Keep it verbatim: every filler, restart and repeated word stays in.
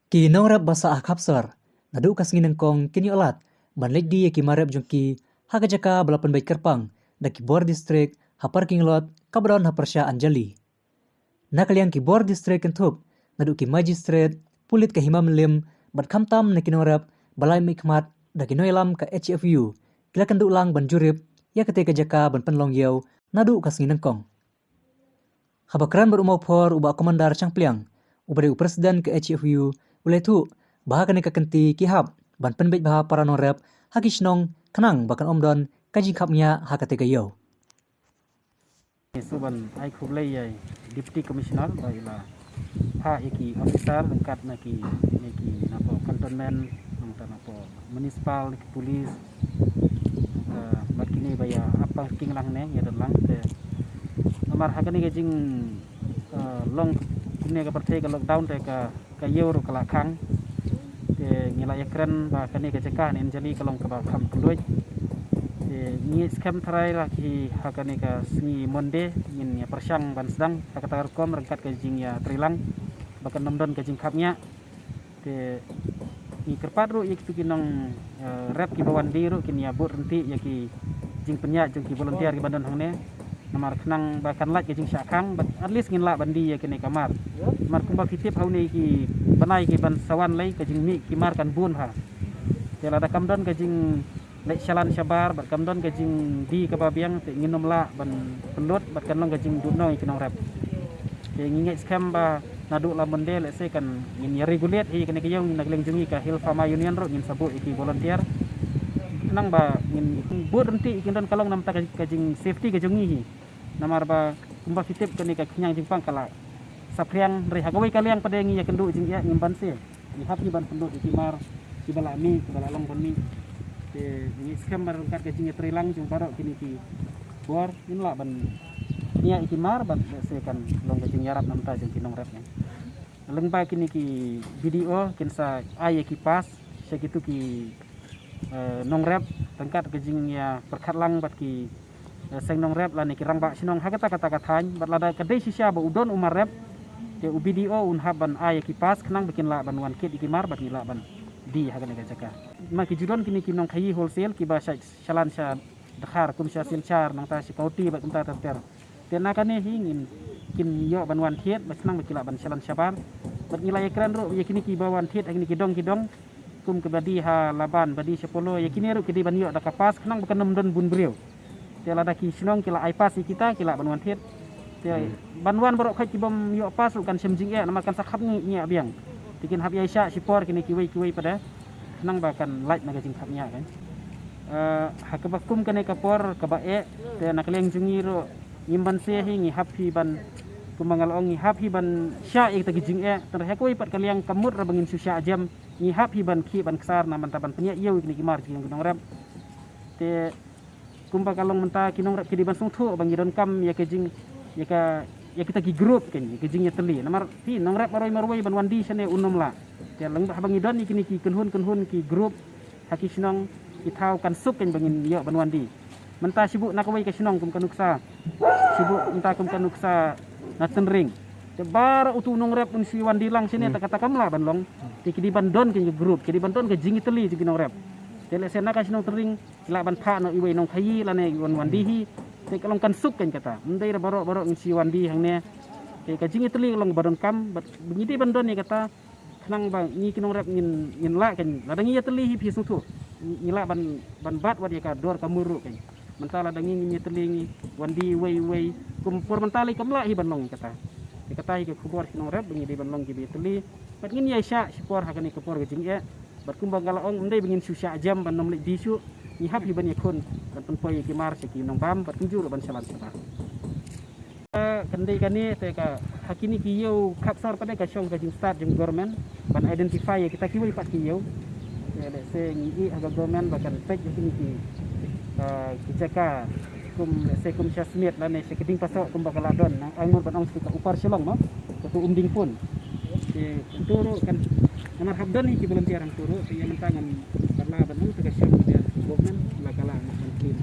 Ki nongrep ba sah ha khap sor naduh ka sngi nyngkong kin ïoh lad ban leit die ïa ki mar rep jong ki ha ka jaka ba la pynbeit kyrpang da ki bor district ha parking lot kaba don ha pyrshah Anjali. Na ka liang ki bor district kynthup naduh ki magistrate, pulit ka Hima Mylliem bad khamtam na ki nongrep ba la mihkhmat da ki nongïalam ka H F U ki la kynduh lang ban jurip ïa katei ka jaka ban pynlong ïew naduh ka sngi nyngkong. Haba kren bad u Mawphor u Bah Commander Shangpliang uba dei u president ka H F U u la ïathuh ba ha kane ka kynti ki hap ban pynbeit bha para nongrep ha ki shnong khnang ba kan ym don ka jingkhapngiah ha katei ka ïew. Ngi shu ban ai khublei ïa i Deputy Commissioner ba i la phah ïa ki officer ryngkat na ki, na ki napoh cantonment, nangta napoh municipal, na ki police. Ka, bad kine ba ïa ap parking lang ne, ïa don lang te. Namar ha kane ka jing, eh, long kumne ka pyrthei ka lockdown te ka, ka ïew ruh ka la khang. Te ngi la ïakren ba kane ka jaka ha Anjali ka long kaba kham kylluid. Te ngi skhem tharai la ki ha kane ka sngi Monday ngin ïa pyrshang ban sdang ha kata ka rukom ryngkat ka jingïatreilang ba kan ym don ka jingkhapngiah. Te ngi kyrpad ruh ïa kitu ki nong, eh, rep kiba wan die ruh kin ïa bud ryntih ïa ki jingpynïaid jong ki volunteer kiba don hangne. Namar khnang ba kan lait ka jingshah khang bad at least ngin lah ban die ïa kine ki mar. Namar kumba phi tip ha une ki bnai kiban sa wan lei ka jingmih ki mar kan bun ha. Te lada kam don ka jing leit shalan shabar bad kam don ka jingdie kaba biang te ngin ym lah ban pynlut bad kan long ka jingduhnong ïa ki nongrep. Te ngi ngeit skhem ba naduh la Monday lehse kan ngin ïa regulate hi kane ka ïew, na ka liang jong ngi ka Hill Farmer Union ruh ngin sa buh ïa ki volunteer. Khnang ba ngin bud ryntih ïa ki don ka long namar ka, ka jing safety ka jong ngi hi. Namar ba kumba phi tip kane ka khñiang jingpang ka la saphriang, hynrei ha kawei ka liang pat de ngi ïa kynduh jingeh ngim banse. Ngi hap hi ban pynlut ïa ki mar kiba la mih, kiba la long ban mih. Te ngi skhem ba ryngkat ka jingïatreilang jong baroh kine ki bor ngin lah ban ñiah ïa ki mar bad lehse kan long ka jingïarap namar jong ki nongrep ne. Lyngba kine ki B D O kin sa ai ïa ki pass sha kitu ki, eh, nongrep ryngkat ka jingïapyrkhat lang bad ki, eh, seng nongrep lane ki rangbah shnong ha kata kata ka thaiñ bad lada ka dei shisha ba u don u mar rep te u B D O un hap ban ai ïa ki pass khnang ba kin lah ban wan kit ïa ki mar bad kin lah ban die ha kane ka jaka. Ma ki ju don kine ki nongkhaïi wholesale kiba sha shalan sha Dkhar kum sha Silchar nangta sha Kawti bad kumta ter ter. Te na kane hi ngin kin ïoh ban wan thied ba khnang ba ki lah ban shalan shabar. Bad ngi la ïakren ruh ïa kine kiba wan thied ha kine ki dong ki dong. Kum kiba die ha Laban, ba die sha Polo, ïa kine ruh ki dei ban ïoh da ka pass khnang ba kan ym don bun briew. Te lada ki shnong ki la ai pass ïa kita ki lah ban wan thied. Te ban wan baroh khoit ki bym ïoh pass ruh kan shem jingeh namar kan sa khapngiah biang. Te kin hap ïaishah shipor kine kiwei kiwei pat de khnang ba kan lait na ka jingkhapngiah kan. Eh, ha kaba kum kane ka por kaba eh te na ka liang jong ngi ruh ngim banse hi, ngi hap hi ban, kumba nga la ong, ngi hap hi ban shah ïa kita ki jingeh. Tang ha kawei pat ka liang ka mut ruh ba ngin shu shah jem, ngi hap hi ban khih ban ksar na bynta ban pynïaid ïew ïa kine ki mar jong ki nongrep. Te kumba ka long mynta ki nongrep ki dei ban sngewthuh ba ngi donkam ïa ka jing, ïa ka, ïa kita ki group kan, ïa ka jingïatylli. Namar phi nongrep marwei marwei ban wan die shane un ym lah. Te lada haba ngi don ïa kine ki kynhun kynhun ki group ha ki shnong ki thaw kan suk kan ba ngin ïoh ban wan die. Mynta shibun na kawei ka shnong kum ka nuksa, shibun mynta kum ka nuksa na Tynring. Te baroh utu u nongrep un shu wan die lang shane, hmm, te kata kam lah ban long. Te ki dei ban don ka group, ki dei ban don ka jingïatylli jong ki nongrep. Te lehse na ka shnong Tynring ki lah ban phah noh iwei i nongkhaïi lane iwei i wan wan die hi. Te ka long kan suk kan kata. Ym dei da baroh baroh ngin shu wan die hangne. Te ka jingïatylli ka long ba donkam, bad ngi dei ban don ïa kata. Khnang ba ngi ki nongrep ngin, ngin lah kan, lada ngi ïatylli hi phi sngewthuh. Ngi, ngi lah ban, ban bat wat ïa ka dor ka mur ruh kan. Mynta lada ngi, ngi ïatylli ngi wan die wei wei. Kum por mynta lei kam lah hi ban long kata. Ïa kata hi ka khubor ki nongrep ba ngi dei ban long kiba ïatylli. Bad ngin ïaishah shipor ha kane ka por ka jingeh. Bad kumba nga la ong ym dei ba ngin shu shah jem ban ym leit die shuh. Ngi hap hi ban ïakhun ban pynpoi ïa ki mar sha ki nongbam bad kumjuh ruh ban shalan shabar. Ka, kan dei kane te ka, ha kine ki ïew khapsar pat de ka shong ka jingstad jong government ban identify ïa kita kiwei pat ki ïew. Te lehse ngi ïohi ha ka government ba kan peit ïa kine ki, ah, ki jaka kum lehse kum sha Smit lane sha Kdiengpasoh kumba ka la don, nang angnud ban ong sha ka Upper Shillong mo, katu Umdingpun. Te hangtu ruh kan, namar hap don hi ki volunteer hangtu ruh, te ïa mynta ngam pat lah ban ong te ka shong ka government la ka la ban clean.